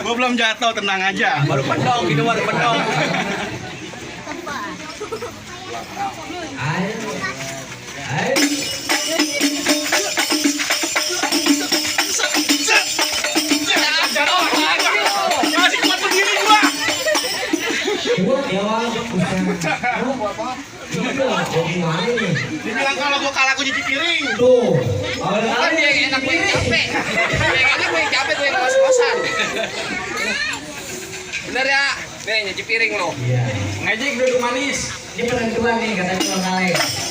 Gua belum jatuh, tenang aja. Baru pendong, gitu baru pendong. Masih kuat berdiri gua. Dibilang kalau gua kalah gua cuci piring. Tuh. Kan dia yang enak gue yang capek. Yang enak gue yang capek, gue yang ngos-ngosan. Bener ya? Nih, nyuci piring lo. Iya. Ngejek duduk manis. Ini penentuan nih, kata Cuma Kaleng.